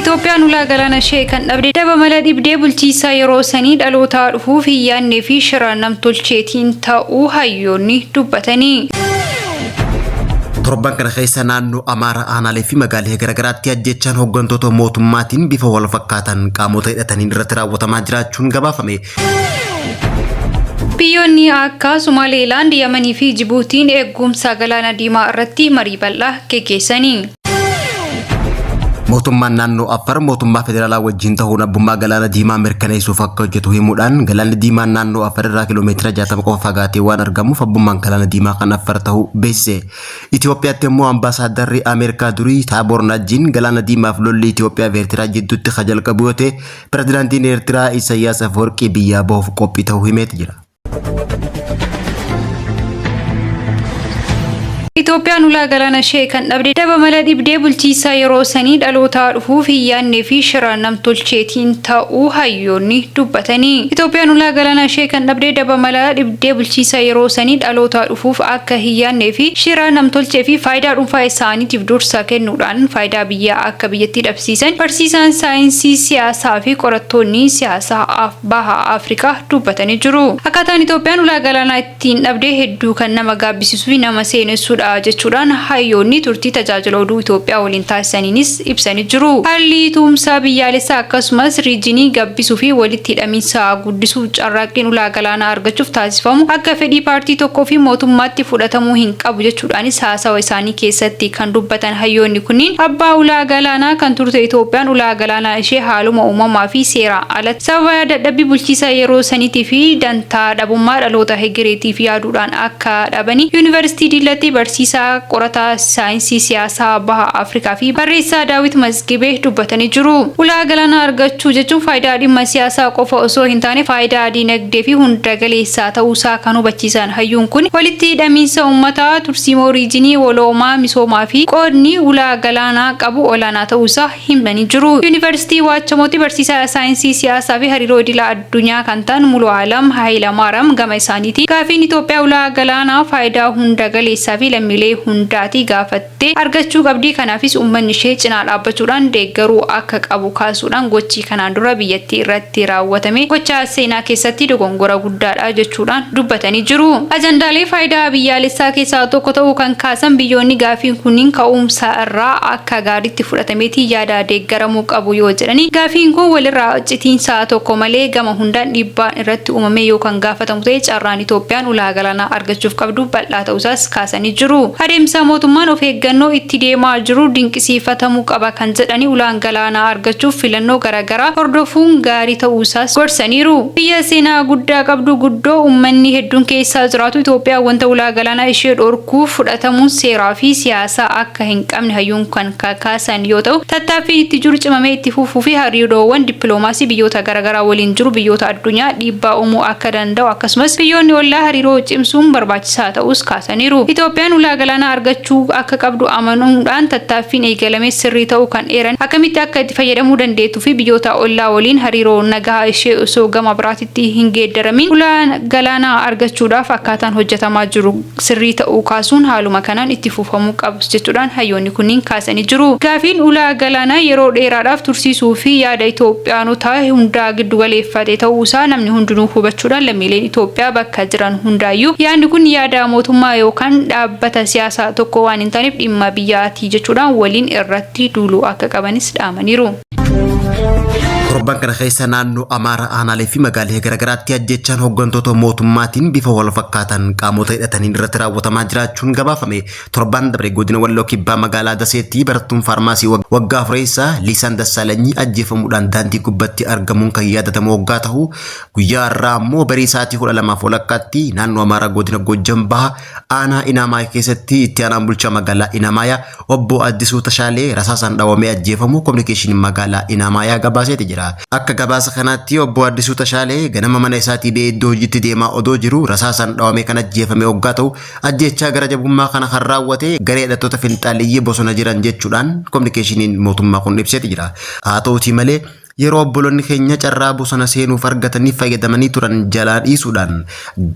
Itoophiyaan ulaa galaana ishee kan dhabde daba mala dhibdee bulchiinsa yeroo sanii dhalootaa dhufuuf hin yaadnee fi shira namtolcheetiin ta'uu hayyoonni dubbatanii. Torban kana keessa naannoo Amaaraa aanaalee fi magaalee garaagaraatti ajjeechaan hooggantoota mootummaatiin bifa wal fakkaataan qaamota hidhataniin irratti raawwatamaa jiraachuun gabaafame. Biyyoonni akka Somaaliilaand, Yamanii fi Jibuutiin eegumsa galaana diimaa irratti marii bal'aa geggeessanii. Mootummaan naannoo Affaar mootummaa federaalaa wajjin ta'uun abbummaa galaana diimaa mirkaneessuuf akka hojjetu himuudhaan galaanni diimaan naannoo Affaar irraa kiiloomeetira 60 qofa fagaatee waan argamuuf abbummaan galaana diimaa kan Affaar ta'uu beeksise. Itoophiyaatti immoo ambaasaaddarri Ameerikaa durii Taaboor Naajjiin galaana diimaaf lolli Itoophiyaa fi Eertiraa jidduutti kan jalqabu yoo ta'e pirezidaantiin Eertiraa Isaayyaas Afwerqii biyyaa bahuuf qophii ta'uu himeeti jira. Itoophiyaan ulaa galaana ishee kan dhabde daba mala dhibdee bulchiinsa yeroo sanii dhalootaa dhufuuf hin yaadnee fi shira namtolcheetiin ta'uu hayyoonni dubbatanii. Itoophiyaan ulaa galaana ishee kan dhabde daba mala dhibdee bulchiinsa yeroo sanii dhalootaa dhufuuf akka hin yaadnee fi shira namtolchee fi faayidaa dhuunfaa isaaniitiif dursa kennuudhaan faayidaa biyyaa akka biyyattii dhabsiisan barsiisaan saayinsii siyaasaa fi qorattoonni siyaasaa baha Afrikaa dubbatanii jiru. Akkaataan Itoophiyaan ulaa galaanaa ittiin dhabde hedduu kan nama gaabbisiisuu fi nama seenessudha jechuudhaan hayyoonni turtii tajaajila oduu Itoophiyaa waliin taasisaniinis ibsanii jiru. Haalli tumsa biyyaalessaa akkasumas riijinii gabbisuu fi walitti hidhamiinsa guddisuuf carraaqqiin ulaa galaanaa argachuuf taasifamu akka fedhii paartii tokkoo fi mootummaatti fudhatamuu hin qabu jechuudhaanis haasawa isaanii keessatti kan dubbatan hayyoonni kunniin abbaa ulaa galaanaa kan turte Itoophiyaan ulaa galaanaa ishee haaluma uumamaa fi seeraan alatti sababa dadhabbii bulchiisa yeroo saniitii fi dantaa dhabummaa dhaloota hegereetiif yaaduudhaan akka dhabanii Yuunivarsiitii Diillatti barsiisaa qorataa saayinsii siyaasaa baha Afrikaa fi barreessaa Daawit Mazgibee dubbatanii jiru. Ulaa galaanaa argachuu jechuun faayidaa dhimma siyaasaa qofa osoo hin taane faayidaa diinagdee fi hunda galeessaa ta'uusaa kan hubachiisan hayyuun kun walitti hidhamiinsa uummataa tursiimoo riijinii waloomaa misoomaa fi qoodni ulaa galaanaa qabu olaanaa ta'uusaa himanii jiru. Yuunivarsiitii Waachamootti barsiisaa saayinsii siyaasaa fi hariiroo idila addunyaa kan ta'an Mulu'aalam Hayilamaariyaam gama isaaniitiin gaafiin Itoophiyaa ulaa galaanaa faayidaa hunda galeessaa fi lammiilee hundaati gaafattee argachuu qabdi. Kanaafis uummanni ishee cinaa dhaabbachuudhaan deeggaruu akka qabu kaasuudhaan gochi kanaan dura biyyattii irratti raawwatame gocha seenaa keessatti dogongora guddaadha jechuudhaan dubbatanii jiru. Ajandaalee faayidaa biyyaalessaa keessaa tokko ta'uu kan kaasan biyyoonni gaafiin kunniin ka'umsa irraa akka gaariitti fudhatameeti yaada deeggaramuu qabu yoo jedhani gaafiin kun walirraa citiinsa tokko malee gama hundaan dhiibbaan irratti uumamee yoo kan gaafatamu ta'e carraan Itoophiyaan ulaa galaanaa argachuuf qabdu bal'aa ta'uusaas kaasanii jiru. Adeemsa mootummaan of eeggannoo itti deemaa jiru dinqisiifatamuu qaba kan jedhani ulaan galaanaa argachuuf filannoo garaagaraa hordofuun gaarii ta'uusaas gorsaniiru. Biyya seenaa guddaa qabdu guddoo uummanni hedduun keessaa jiraatu Itoophiyaa wanta ulaa galaanaa ishee dhorkuuf fudhatamuun seeraa fi siyaasaa akka hin qabne hayyuun kan kakaasan yoo ta'u tattaaffiin itti jiru cimamee itti fufuu fi hariiroowwan dippiloomaasii biyyoota garaagaraa waliin jiru biyyoota addunyaa dhiibbaa uumuu akka danda'u akkasumas biyyoonni ollaa hariiroo cimsuun barbaachisaa ta'us kaasaniiru. Itoophiyaan ulaa galaanaa argachuu akka qabdu amanuudhaan tattaaffiin eegalame sirrii ta'uu kan eeran akkamitti akka itti fayyadamuu dandeettuu fi biyyoota ollaa waliin hariiroo nagaa ishee osoo gama biraatitti hin geeddaramin ulaa galaanaa argachuudhaaf akkaataan hojjetamaa jiru sirrii ta'uu kaasuun haaluma kanaan itti fufamuu qabus jechuudhaan hayyoonni kunniin kaasanii jiru. Gaafiin ulaa galaanaa yeroo dheeraadhaaf tursiisuu fi yaada Itoophiyaanotaa hundaa giddu galeeffate ta'uusaa namni hundinuu hubachuudhaan lammiileen Itoophiyaa bakka jiran hundaayyuu yaadni kun yaada mootummaa yookaan dhaabbata siyaasaa tokko waan hin taaneef dhimma biyyaatii jechuudhaan waliin irratti duuluu akka qabanis dhaamaniiru. Torban kana keessa naannoo Amaaraa aanaalee fi magaalee garaagaraatti ajjeechaan hooggantoota mootummaatiin bifa wal fakkaataan qaamota hidhataniin irratti raawwatamaa jiraachuun gabaafame. Torban dabre godina Walloo Kibbaa magaalaa Daseetti barattuun faarmaasii waggaa afureessaa Liisaan Dassaalanyii ajjeefamuudhaan daandii gubbatti argamuun kan yaadatamu waggaa ta'u guyyaa har'aa ammoo barii sa'aatii 12 walakkaatti naannoo Amaaraa godina Gojjam Baha aanaa Inaamaayaa keessatti itti aanaan bulchaa magaalaa Inaamaayaa obbo Addisuu Tashaalee rasaasaan dhawamee ajjeefamuu kominikeeshiniin magaalaa Inaamaayaa gabaaseeti jira. Akka gabaasa kanaatti obbo Addisuu Tashaalee ganama mana isaatii ba'ee iddoo hojiitti deemaa odoo jiru rasaasaan dhawamee kan ajjeefame waggaa ta'u ajjeechaa gara jabummaa kana kan raawwate garee hidhattoota finxaaleeyyii bosona jiran jechuudhaan kominikeeshiniin mootummaa kun ibseeti jira. Haa ta'utii malee Yeroo obboloonni keenya carraa bosona seenuuf argatanii fayyadamanii turan jalaa dhiisuudhaan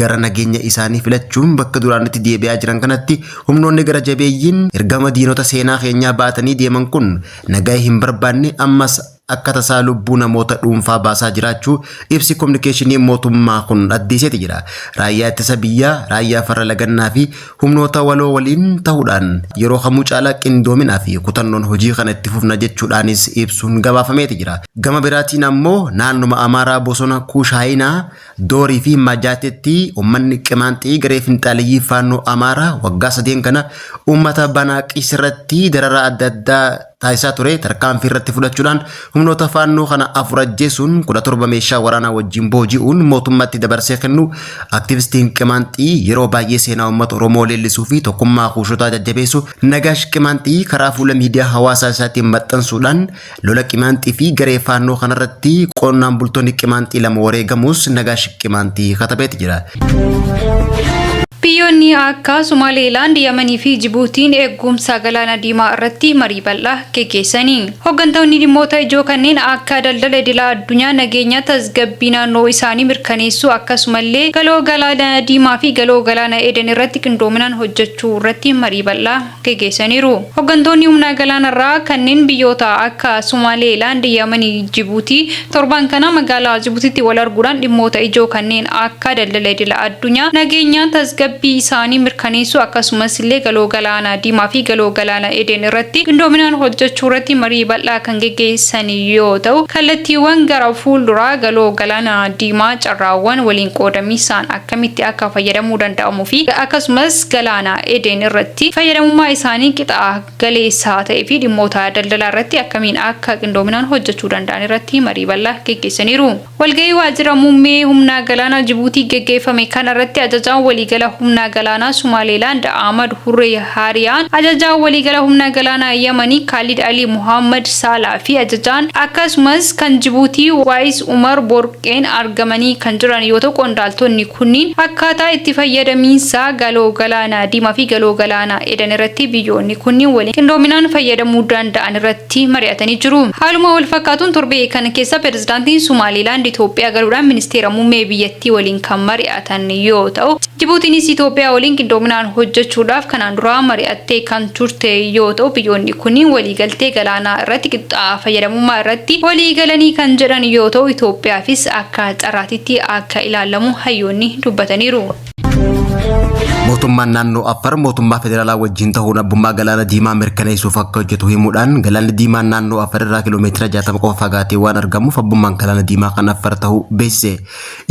gara nageenya isaanii filachuun bakka duraanitti deebi'aa jiran kanatti, humnoonni gara jabeeyyiin ergama diinota seenaa keenyaa baatanii deeman kun nagaa hin barbaanne ammas akka tasaa lubbuu namoota dhuunfaa baasaa jiraachuu ibsi kominikeeshinii mootummaa kun addeesseeti jira. Raayyaa ittisa biyyaa, raayyaa farra lagannaa fi humnoota waloo waliin ta'uudhaan yeroo kamuu caalaa qindoominaa fi kutannoon hojii kana itti fufna jechuudhaanis ibsuun gabaafameeti jira. Gama biraatiin ammoo naannuma Amaaraa bosona Kuushaayinaa, Doorii fi Majaatetti uummanni Qimaanxii garee finxaaleyyii Faannoo Amaaraa waggaa sadeen kana uummata Banaaqis irratti dararaa adda addaa taasisaa ture tarkaanfii irratti fudhachuudhaan humnoota Faannoo kana 4 ajjeesuun 17 meeshaa waraanaa wajjin booji'uun mootummaatti dabarsee kennu aktivistiin Qimaanxii yeroo baay'ee seenaa uummata Oromoo leellisuu fi tokkummaa Kuushotaa jajjabeessu Nagaash Qimaanxii karaa fuula miidiyaa hawaasaa isaatiin maxxansuudhaan lola Qimaanxii fi garee Faannoo kanarratti qonnaan bultoonni Qimaanxii 2 wareegamuus Nagaash Qimaanxii katabeeti jira. Biyyoonni akka Somaaliilaand, Yamanii fi Jibuutiin eeggumsa Galaana Diimaa irratti marii bal'aa geggeessani. Hoggantoonni dhimmoota ijoo kanneen akka daldala idila addunyaa, nageenya, tasgabbii naannoo isaanii mirkaneessuu akkasumallee Galoo Galaana Diimaa fi Galoo Galaana Eden irratti qindoominaan hojjechuu irratti marii bal'aa geggeessaniiru. Hoggantoonni humna galaanarraa kanneen biyyoota akka Somaaliilaand, Yamanii, Jibuutii torban kana magaalaa Jibuutiitti wal arguudhaan dhimmoota ijoo kanneen akka daldala idila addunyaa, nageenya, tasgabbii isaanii mirkaneessuu akkasumas illee Galoo Galaana Diimaa fi Galoo Galaana Eden irratti qindoominaan hojjechuu irratti marii bal'aa kan geggeessan yoo ta'u, kallattiiwwan gara fuulduraa Galoo Galaana Diimaa carraawwan waliin qoodamiinsaan akkamitti akka fayyadamuu danda'amuu fi akkasumas Galaana Eden irratti fayyadamummaa isaanii qixa galeessa ta'ee fi dhimmoota daldalaa irratti akkamiin akka qindoominaan hojjechuu danda'an irratti marii bal'aa geggeessaniiru. Walgahii Waajjira Muummee Humna Galaanaa Jibuutii geggeeffame kana irratti Ajajaan Waliigala Humna Galaanaa Sumaaleelaand Ahmad Hurree Haariyaan, Ajajaan Waliigala Humna Galaanaa Yamanii Kaalid Alii Mohaammad Saalaa fi Ajajaan akkasumas kan Jibuutii Waayis Umar Borqeen argamanii kan jiran yoo ta'u qondaaltonni kunniin akkaataa itti fayyadamiinsa Galoo Galaana Diimaa fi Galoo Galaana Edan irratti biyyoonni kunniin waliin qindoominaan fayyadamuu danda'an irratti mari'atanii jiru. Haaluma walfakkaatuun torbee kana keessa Pirezidaantiin Sumaalilaand Itoophiyaa galuudhaan Ministeera Muummee biyyattii waliin kan mari'atan yoo ta'u, Jibuutiinis Itoophiyaa waliin qindoominaan hojjechuudhaaf kanaan dura mari'attee kan turte yoo ta'u, biyyoonni kunniin waliigaltee galaanaa irratti qixxaa fayyadamummaa irratti waliigalanii kan jedhan yoo ta'u, Itoophiyaafis akka carraatitti akka ilaalamu hayyoonni dubbataniiru. Mootummaan naannoo Affar mootummaa federaalaa wajjin ta'uun abbummaa galaana diimaa mirkaneessuuf akka hojjetu himuudhaan, galaanni diimaan naannoo Affar irraa kiiloomeetira 60 qofa fagaatee waan argamuuf abbummaan galaana diimaa kan Affar ta'uu beeksise.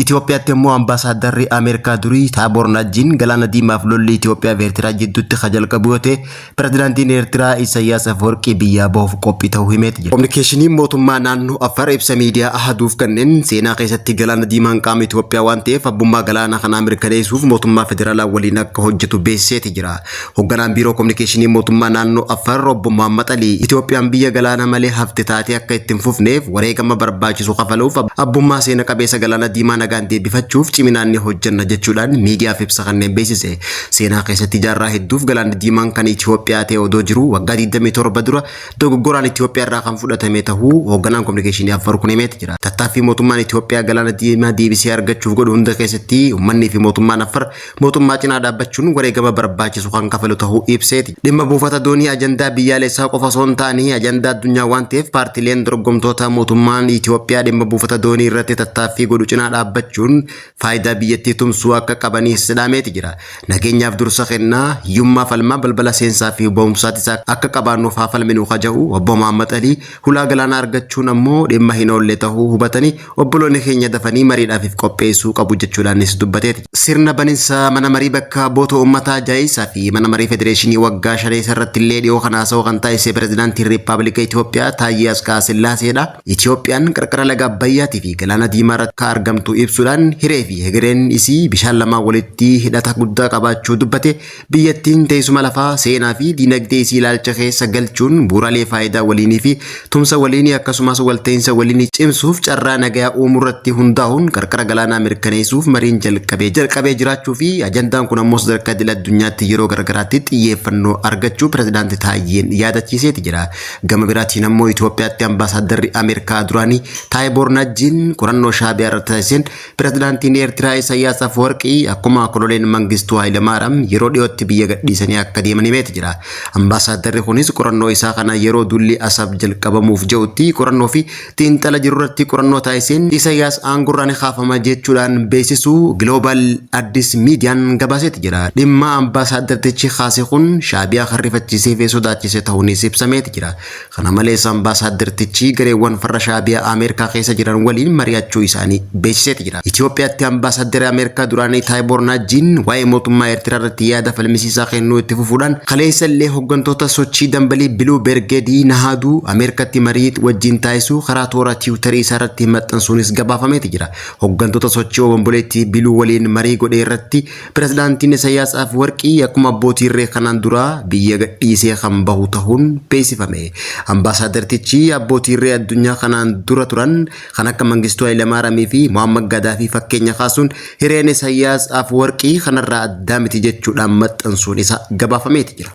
Itoophiyaatti immoo ambaasaaddarri Ameerikaa durii Taaboor Naajjiin galaana diimaaf lolli Itoophiyaa fi Eertiraa jidduutti ka jalqabu yoo ta'e Pirezidaantiin Eertiraa Isayyaas Afwerqii biyyaa bahuuf qophii ta'uu himeeti jira. Kominikeeshiniin mootummaa naannoo Affaar ibsa miidiyaa Ahaduuf kenneen, seenaa keessatti Galaana Diimaan qaama Itoophiyaa waan ta'eef abbummaa galaana kanaa mirkaneessuuf mootummaa federaalaa waliin akka hojjetu beeksiseeti jira. Hogganaan Biiroo Kominikeeshinii mootummaa naannoo Affaar Obbo Muhammad Alii Itoophiyaan biyya galaana malee hafte taatee akka itti hin fufneef wareegama barbaachisu kafaluuf abbummaa seena qabeessa Galaana Diimaa nagaan deebifachuuf ciminaan ni hojjenna jechuudhaan miidiyaaf ibsa kanneen beeksise. Seenaa keessatti jaarraa hedduuf Galaanni Diimaan kan Itoophiyaa ta'e odoo jiruu waggaa 27 dura dogoggoraan Itoophiyaa irraa kan fudhatame tahuu hoogganaan kominikeeshinii Affar kun himeeti jira. Tattaaffii mootummaan Itoophiyaa Galaana Diimaa deebisee argachuuf godhu hunda keessatti ummannii fi mootummaan Affar mootummaa cinaa dhaabbachuun wareegama barbaachisu kan kafalu tahuu ibseeti. Dhimma buufata doonii ajandaa biyyaalessaa qofa osoo hin taane ajandaa addunyaa waan ta'eef paartileen dorgomtoota mootummaan Itoophiyaa dhimma buufata doonii irratti tattaaffii godhu cinaa dhaabbachuun faayidaa biyyattii tumsuu akka qabaniis dhaameeti jira. Nageenyaaf dursa kennaa, hiyyummaa falmaa balbala seensaa fi ba'umsaatis akka qabaannuuf haa falminu ka ja'u Obbo Mahaammad Alii, hulaa galaanaa argachuun ammoo dhimma hin oolle tahuu hubatanii obboloonni keenya dafanii mariidhaaf if qopheessuu qabu jechuudhaanis dubbateeti jira. Sirna baninsa mana marii bakka bu'oota uummataa ja'iinsaa fi mana marii federeeshinii waggaa shaneessa irratti illee dhiyoo kana haasawaa kan taasise pirezidaantiin Riippaabilika Itoophiyaa Taayyee Asqaa Sillaaseedha. Itoophiyaan qarqara laga Abbayyaatii fi Galaana Diimaa irratti akka argamtu ibsuudhaan hiree fi hegereen isii bishaan lamaan walitti hidhata guddaa qabaachuu dubbate. Biyyattiin teessuma lafaa, seenaa fi diinagdee isii ilaalcha keessa galchuun bu'uuraalee faayidaa waliinii fi tumsa waliinii akkasumas walta'iinsa waliinii cimsuuf carraa nagayaa uumuu irratti hundaa'uun qarqara galaanaa mirkaneessuuf mariin jalqabee jiraachuu fi ajandaan Ajandaan kun ammoo sadarkaa idil addunyaatti yeroo garagaraatti xiyyeeffannoo argachuu Pirezidaanti Taayyeen yaadachiiseeti jira. Gama biraatiin ammoo Itoophiyaatti Ambaasaaddarri Ameerikaa duraanii Taayiboor Najjiin qorannoo Shaabiyaa irratti taasiseen Pirezidaantiin Eertiraa Isayyaas Afwarqii akkuma Koloneel Mangistuu Hayilamaaraam yeroo dhiyootti biyya gadhiisanii akka deeman himeeti jira. Ambaasaaddarri kunis qorannoo isaa kana yeroo duulli Asab jalqabamuuf jedhutti qorannoo fi xiinxala jirurratti qorannoo taasiseen Isayyaas aangorraa ni kaafama jechuudhaan beeksisuu Global Addis Miidiyaan gabaaseeti jira. Dhimma ambaasaaddartichi kaase kun Shaabiyaa kan rifachiisee fi sodaachise ta'uunis ibsameeti jira. Kana malees ambaasaaddartichi gareewwan farra Shaabiyaa Ameerikaa keessa jiran waliin mari'achuu isaanii beeksiseeti jira. Itoophiyaatti ambaasaaddarri Ameerikaa duraanii Taayiboor Naajjiin waa'ee mootummaa Eertiraa irratti yaada falmisiisaa kennuu itti fufuudhaan kaleessa illee hoggantoota sochii dambalii Biluu Bergeedii Nahaaduu Ameerikatti marii wajjin taasisuu karaa toora tiwutarii isaa irratti maxxansuunis gabaafameeti jira. Hoggantoota sochii obomboleettii Biluu waliin marii godhe irratti Pirezidaantiin Isayyaas Afwarqii akkuma abbootii irree kanaan duraa biyya gadhiisee kan bahu tahuun beeksifame. Ambaasaadartichi abbootii irree addunyaa kanaan dura turan kan akka Mangistuu Hayilamaaraamii fi Mohammad Gadaafii fakkeenya kaasuun hireen Isayyaas Afwarqii kanarraa addaa miti jechuudhaan maxxansuun isa gabaafameeti jira.